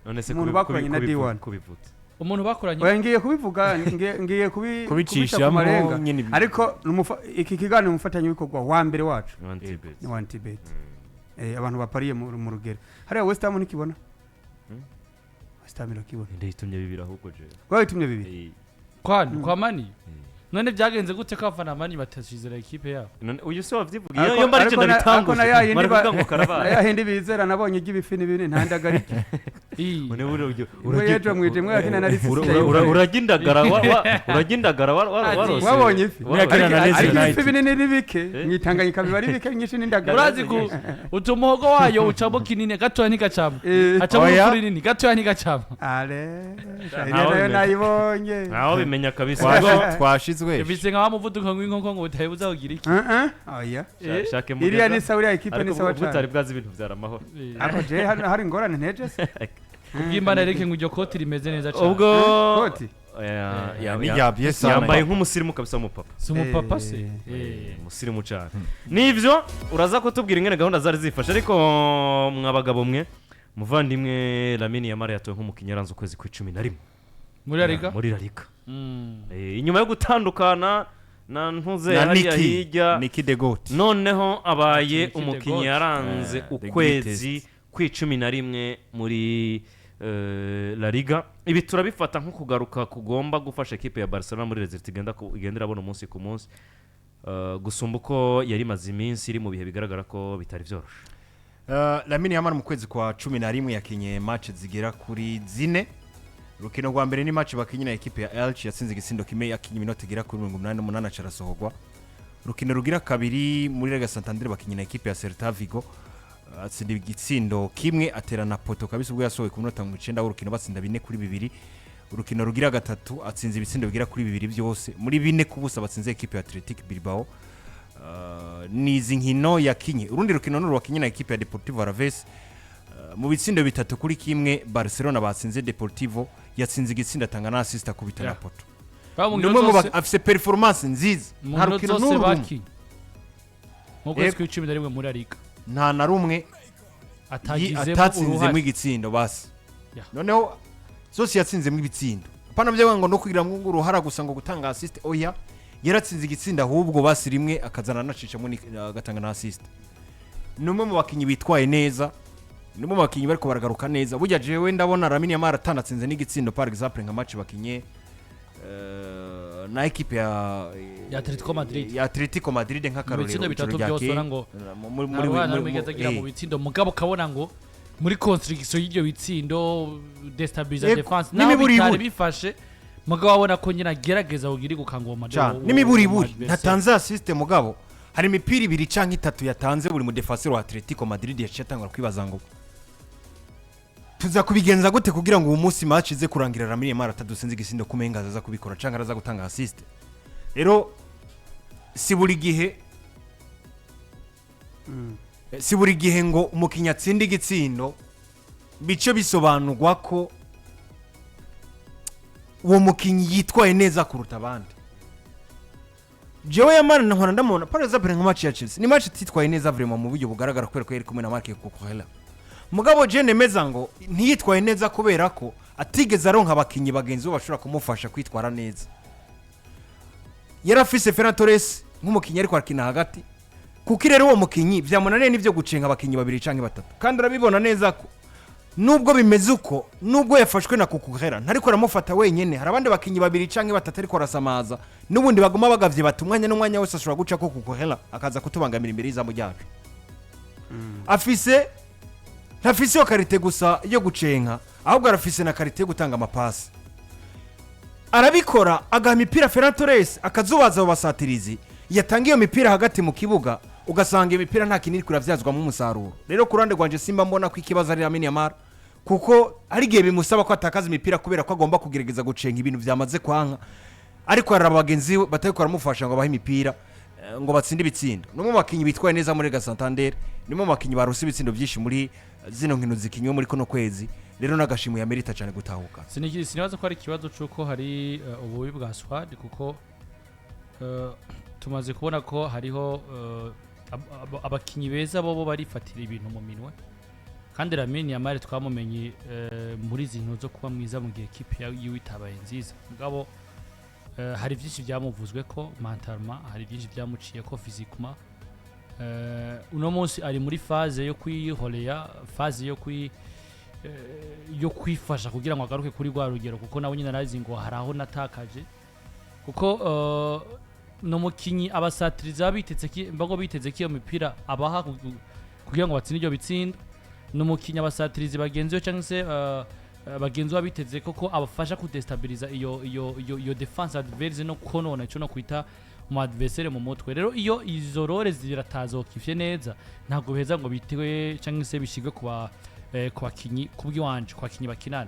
None se Umuntu bakoranye na D1. Kubivutse. Umuntu bakoranye. Oya, ngiye kubivuga, ngiye kubica ku Kubicishamo marenga. nyine Ariko iki kiganiro, umufatanyabikorwa wa mbere wacu One Tibet. ni One Tibet. Abantu bapariye mu rugero hariya West Ham ntikibona. West Ham irakibona. Ndayitumye bibiri ahubwo je. Wabitumye bibiri. Kwa Mani none byagenze gute ko abafana Mani batashizera ekipe yabo? None uyu se wavyivugiye? Ariko- Iyo mba ariko arije ariko na ya ndabitanguje. yindi Mara kuvuga ngo na karabaye. ya hindi bizera nabonye iby'ibifi n'ibindi nta ndagarike. None buriya Imwe yejo mwije imwe yakina na Leicester. Urajya indagara urajya indagara warose. Wabonye ifi. Yakina na Leeds Ariko United. ibifi binini ni bike mwitanganyika, biba ari bike nyinshi n'indagara. Urazi ku utumuhogo wayo ucamo kinini gatoya ntigacamo, hacamo Oya. urufuri rinini gatoya ntigacamo. Ale Ntawe nayo bimenya. nayibonye. Ntawe bimenya kabisa. Twashizwe. Bifise nka wa muvuduko w'inkoko ngo utayibuza kugira iki. Oya. Shake Iriya ni sawa, iriya ekipe ni ariko sawa ubu utari cyane. bwazi ibintu vyara amahoro. Ariko je hano hari ingorane nteje se. Kubw'imbana reke ngo iryo koti rimeze neza cyane. Ubwo Koti. N'irya Bielsa. Yambaye nk'umusirimu kabisa w'umupapa. Si umupapa se? Umusirimu cyane. Nivyo uraza kutubwira ingene gahunda zari zifashe, ariko mwa bagabo mwe, muvandimwe Lamine Yamal yatowe nk'umukinnyi yaranze ukwezi kw'icumi na rimwe Muri La Liga. Muri La Liga. Inyuma yo gutandukana na ntuze Na hariya Niki hirya, Niki de Goat. noneho abaye Niki the umukinnyi Goat. yaranze The ukwezi greatest. kw'icumi na rimwe muri La Liga. Ibi turabifata nko kugaruka kugomba gufasha ekipe ya Barcelona muri résultat igenda irabona umunsi ku munsi, gusumba uko yari imaze iminsi iri mu bihe bigaragara ko bitari byoroshe. Lamine Yamal mu kwezi kwa 11 yakinye match zigera kuri zine. Urukino rwa mbere ni match bakinye na ekipe ya Elche, yatsinze igisindo kimwe, yakinye iminota igera kuri 88 aca arasohorwa. Urukino rugira kabiri muri Liga Santander bakinye na ekipe ya Celta Vigo, atsinda igitsindo kimwe, atera na poto kabisa ubwo yasohoye ku minota 90 w'urukino batsinda 4-2. Urukino rugira gatatu atsinze ibitsindo bigera kuri bibiri byose muri 4-0 batsinze ekipe ya Athletic Bilbao. Ni izi nkino yakinye. Urundi rukino ni urwakinye na ekipe ya Deportivo Alaves. Mu bitsindo 3-1 Barcelona batsinze Deportivo, yatsinze igitsindo, atanga na assist, akubita na poto. Mu Ni nkino umwe mu zose afise performance nziza. Mu Nta nkino rukino zose n'urumwe bakinye mu kwezi Yego. kw'icumi na rimwe muri La Liga nta na rumwe atagizemo atatsinzemo uruhare. igitsindo basi. Noneho zose yatsinzemo ibitsindo, apana byo ngo no kugira ngo uruhara gusa ngo gutanga assist, oya, yaratsinze igitsindo ahubwo basi rimwe akazana anacicamo agatanga na assist. Ni umwe mu bakinnyi bitwaye neza, ni umwe mu bakinnyi bariko baragaruka neza. Burya jewe ndabona Lamine Yamal atanatsinze n'igitsindo, par exemple nka match bakinye na ekipe ya Ya Atletico Madrid. Ya Atletico Madrid nk'akarorero, Mu bitsindo ijoro bitatu byose ryakeye. ubona ngo Muri nta ruhare na rumwe yigeze agira mu bitsindo, mugabo ukabona ngo muri construction y'ibyo bitsindo, déstabiliser Yego, défense naho n'imiburiburi. bitari bifashe, mugabo wabona ko nyine agerageza kugira gukanga uwo Cyane n'imiburiburi ntatanze assist, mugabo hari imipira ibiri canke itatu yatanze buri mu défenseur wa Atletico Madrid yaciye atangura kwibaza ngo tuza kubigenza gute kugira ngo uwo munsi match ize kurangira Lamine Yamal atadusinze igisindo, kumenga aza kubikora canke araza gutanga assist. Rero si buri gihe ngo umukinnyi atsinda igitsindo bice bisobanurwa ko uwo mukinnyi yitwaye neza kuruta abandi. Jewe Yamal nkora ndamubona, par exemple nka match ya Chelsea, ni match ititwaye neza vraiment mu buryo bugaragara kubera ko yari kumwe na Marc Cucurella, mugabo je nemeza ngo ntiyitwaye neza kubera ko atigeze aronka abakinnyi bagenzi be bashobora kumufasha kwitwara neza. Yari afise Ferran Torres nk'umukinnyi ariko arakina hagati, kuko rero uwo mukinnyi byamunaniye n'ibyo gucenga abakinnyi babiri canke batatu, kandi urabibona neza ko nubwo bimeze uko, nubwo yafashwe na Cucurella, ntariko aramufata wenyene, hari abandi bakinnyi babiri canke batatu ariko arasamaza n'ubundi baguma bagavye bati umwanya n'umwanya wose ashobora guca ko Cucurella akaza kutubangamira imbere y'izamu ryacu. Afise, ntafise iyo qualité gusa yo gucenka, ahubwo arafise na qualité yo gutanga amapasi. Arabikora, agaha imipira Ferran Torres, akazubaza abo basatirizi, yatanga iyo mipira hagati mu kibuga, ugasanga iyo mipira nta kintu iriko iravyazwamo umusaruro. Rero ku ruhande rwanje simba mbona ko ikibazo ari Lamine Yamal, kuko hari igihe bimusaba ko atakaza imipira kubera ko agomba kugerageza gucenga ibintu vyamaze kwanka, ariko haraba bagenzi be batariko baramufasha ngo abahe imipira ngo batsinde ibitsindo. Ni umwe mu bakinnyi bitwaye neza muri Liga Santander, ni umwe mu bakinnyi barose ibitsindo byinshi muri zino nkino zikinywe muri kuno kwezi. Rero n'agashimwe yamerita cyane gutahuka. Sinibaza ko ari ikibazo c'uko hari ububi bwa squad, kuko tumaze kubona ko hariho abakinyi beza bobo barifatira ibintu mu minwe. Kandi Kandi Lamine Yamal twamumenye muri izi nkino zo kuba mwiza mu gihe ekipe yiwe itabaye nziza. Mugabo hari byinshi byamuvuzwe ko mentalement, hari byinshi byamuciye ko physiquement. Uno munsi ari muri phase yo kwihoreya, phase yo kwifasha kugira ngo agaruke kuri rwa rugero, kuko nawe nyine arazi ngo hari aho natakaje, kuko ni umukinyi abasatirizi baba biteze mbago biteze ko iyo mipira abaha kugira ngo batsinde ibyo bitsindo. Ni umukinyi abasatirizi bagenzi be cyangwa se bagenzi be biteze koko abafasha kudestabiliza iyo défense adverse no konona icyo no kwita mu adversaire mu mutwe. Rero iyo izo rôles ziratazokifye neza, ntabwo biheza ngo bitewe cyangwa se bishigwe ku bakinyi kubw'iwanje, ku bakinyi bakinana.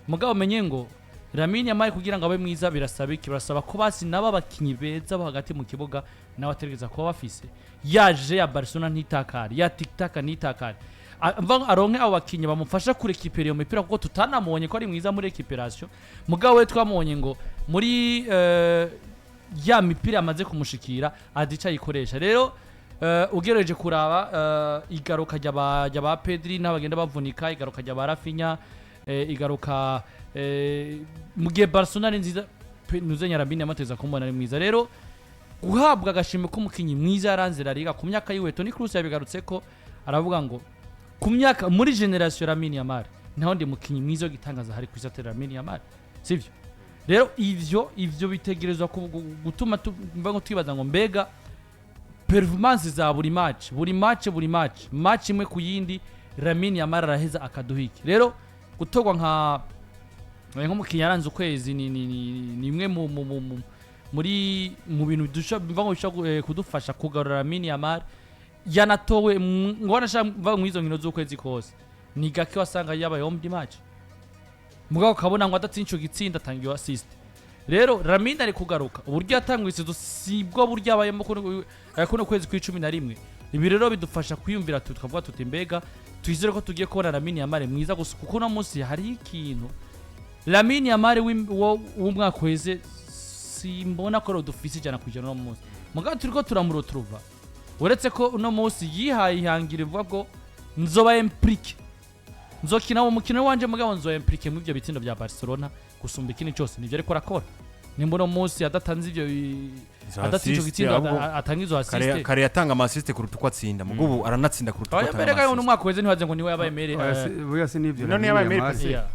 Mugabo menye ngo Lamine Yamal kugira ngo abe mwiza birasaba iki? Birasaba ko basi nabo abakinyi beza bo hagati mu kibuga nawe ategereza kuba bafise yaje ya Barcelona ntitakare, ya tiki-taka ntitakare. Mva ngo aronke abo bakinyi bamufasha kurekipera iyo mipira, kuko tutanamubonye ko ari mwiza muri récupération. Mugabo we twamubonye ngo muri ya mipira amaze kumushikira adica ayikoresha. Rero ugerageje kuraba igaruka rya ba Pedri n'abagenda bavunika, igaruka rya ba Raphinha, igaruka mu gihe Barcelona ari nziza, nuzenya Lamine yamateza kumubona ari mwiza. Rero guhabwa agashimwe k'umukinyi mwiza yaranze La Liga ku myaka yiwe, Toni Kroos yabigarutse ko aravuga ngo ku myaka muri génération Lamine Yamal nta wundi mukinyi mwiza w'igitangaza hari ku isi atari Lamine Yamal, sivyo? Rero ivyo bitegerezwa gutuma mva ngo twibaza ngo mbega performance za buri match, buri match, buri match, match imwe ku yindi, Lamine Yamal araheza akaduha iki? Rero gutorwa nk'umukinnyi yaranze ukwezi ni imwe mu muri mu bintu mva ngo bishobora kudufasha kugarura Lamine Yamal. Yanatowe ngo wanashaka mva mu izo nkino z'ukwezi kose, ni gake wasanga yabaye homme du match, mugabo ukabona ngo adatsinze ico gitsinda atanga iyo assist. Rero Lamine ari kugaruka, uburyo yatanguye isizo sibwo buryo abayemo kuno kwezi kw'11. Ibi rero bidufasha kwiyumvira, tukavuga tuti mbega twizere ko tugiye kubona Lamine Yamal mwiza gusa, kuko uno munsi hariho ikintu Lamine Yamal w'umwaka uheze simbona ko rero dufise 100% uno munsi. Mugabo turiko turamuroturuva, uretse ko uno munsi yihaye ihangira ivuga ko nzoba impliqué, nzokina mu mukino wanje, mugabo nzoba impliqué mu ivyo bitsindo bya Barcelona gusumba ikindi cyose. Nivyo ariko arakora. Nimba uno munsi adatanze ivyo Izo adatsinze ico assist, gitsindo, ahubwo atanga izo assist. Kare yatanga ama assist kuruta uko atsinda, mugo ubu aranatsinda kuruta uko Oya, atanga mbere ama uno assist. mwaka weze ntiwaze ngo niwe yabaye mere. Oya, burya si n'ibyo. None yabaye Lamine meilleur Yamal. passeur. Yeah.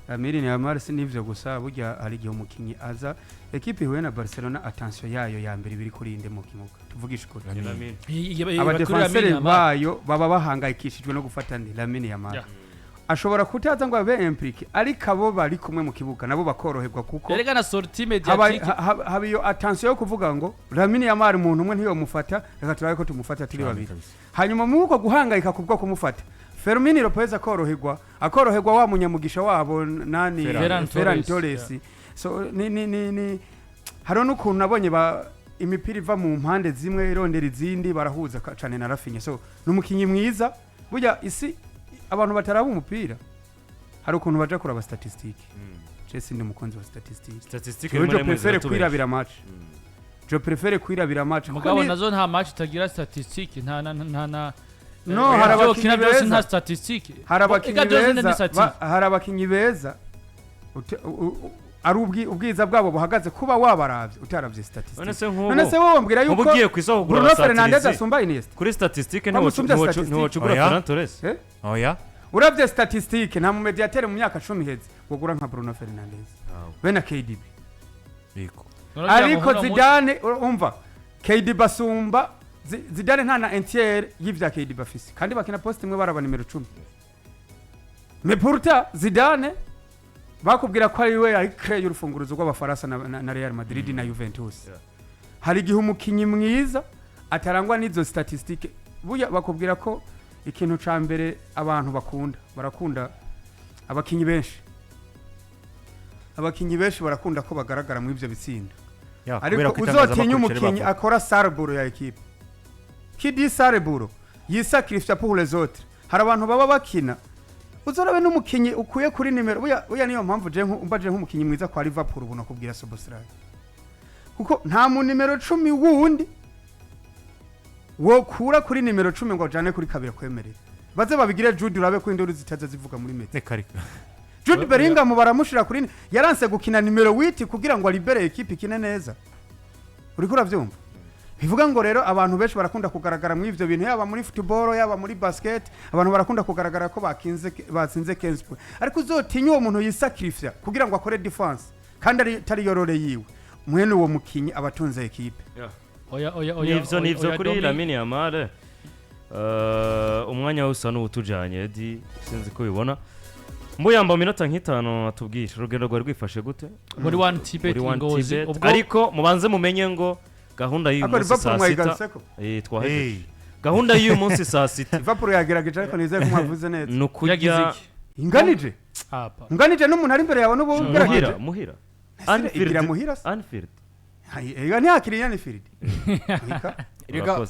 Lamine Yamal si n'ivyo gusa. Burya hari igihe umukinyi aza, ekipe ihuye na Barcelona, attention yayo ya mbere biri kuri inde mu kibuga? Tuvugishe ukuri. Lamine. Kuri Abadefanseri Lamine Yamal. bayo baba bahangayikishijwe no gufata ndi Lamine Yamal. Ashobora kutaza ngo abe impliqué, ariko abo bari kumwe mu kibuga nabo bakoroherwa kuko Erega na sortie haba médiatique. haba iyo attention yo kuvuga ngo Lamine Yamal umuntu umwe ntiyomufata, reka turabe ko tumufata turi Cyane babiri. kabisa. Hanyuma muri uko guhangayika kubwo kumufata, Fermin Lopez akoroherwa, wa munyamugisha wabo nani? Ferran Ferran Torres. Torres. So ni hariho n'ukuntu nabonye ba imipira iva mu mpande zimwe irondera izindi, barahuza cane na Raphinha. So ni umukinyi mwiza. Burya isi abantu bataraba umupira hari ukuntu baja kuraba statistique. Je sindi umukunzi wa statistique. Statistique Jewe rimwe je na rimwe préfère ziratubesha. kwirabira match, je préfère kwirabira match kuko Mugabo nazo nta match itagira statistique, nta na nta na No, eh, hari ivyo abakinyi ukina byose beza. nta statistique. Hari abakinyi Ega byose ni beza statistique. hari abakinyi beza ari ubwiza bwabo buhagaze kuba wabaravye utaravye None statistique. se nk'ubu None se wowe mbwira nk'ubu yuko ugiye ku isoko kugura Bruno Fernandes abasatirizi asumba Iniesta? kuri statistique Bamusumbya statistique. ntiwocugura Oya. Ferran Torres. Eh? Oya. Uravye statistique, nta mu médiateur mu myaka 10 iheze wogura nka Bruno Fernandes be na KDB. Yego. None kugira ngo Ariko uno munsi- Zidane, umva, KDB asumba Zidane nta na un tiers y'ivya KDB afise, kandi bakina poste imwe, baraba nimero 10. Mais pourtant Zidane bakubwira ko ari we ari clé y'urufunguruzo rw'Abafaransa na Real Madrid na Juventus. Hari igihe umukinyi mwiza atarangwa n'izo statistique. Burya bakubwira ko ikintu ca mbere abantu bakunda, barakunda abakinyi benshi, abakinyi benshi barakunda ko bagaragara mu ivyo bitsinda. Ya, kubera Ariko ko itangazamakuru uzotinya ricari umukinyi bavuga. akora sale boulot ya équipe, qui dit sale boulot yisacrifia pour les autres. Hari abantu baba bakina, uzorabe n'umukinyi ukuye kuri nimero. Buya niyo mpamvu je mba je nk'umukinyi mwiza kwa Liverpool ubu nakubwira Szoboszlai, kuko nta mu nimero 10 wundi wokura kuri nimero 10 ngo ajane kuri kabiri kwemerera. Baze babigire Jude, urabe ko induru zitaza zivuga muri média. Reka reka. Jude Bellingham baramushira kuri, yaranse gukina nimero 8 kugira ngo alibere ekipe ikine neza. Uriko uravyumva? Bivuga ngo rero abantu benshi barakunda kugaragara muri ivyo bintu, yaba muri football, yaba muri basket, abantu barakunda kugaragara ko bakinze, batsinze 15 points, ariko uzotinya uwo muntu yisacrifice kugira ngo akore defense kandi ari tari yorore yiwe. Mwene uwo mukinyi aba atunze ekipe. Oya, oya, oya. Nivyo. Oya, Nivyo. oya, Kuri Domi. Lamine Yamal, umwanya wose usa n'uwutujanye. Edi, sinzi ko ubibona, mbuyamba mu minota nk'itanu atubwire urugendo rwari rwifashe gute muri One Tibet muri One Ngozi. Tibet. Ubwo Ariko mubanze mumenye ngo gahunda y'uyu Ariko munsi Liverpool saa 6 mwayigarutse. Twahejeje. Hey. Gahunda y'uyu munsi saa 6 Liverpool yagerageje, ariko nizeye ko mwavuze neza. Ni yagize ukurya iki? Inganije. Apa. Unganije n'umuntu ari imbere yawe n'ubu muhira. ugerageje. Muhira. Igira muhira se. Anfield. Ega ntihakiriye Anfield. Rega. Urakoze.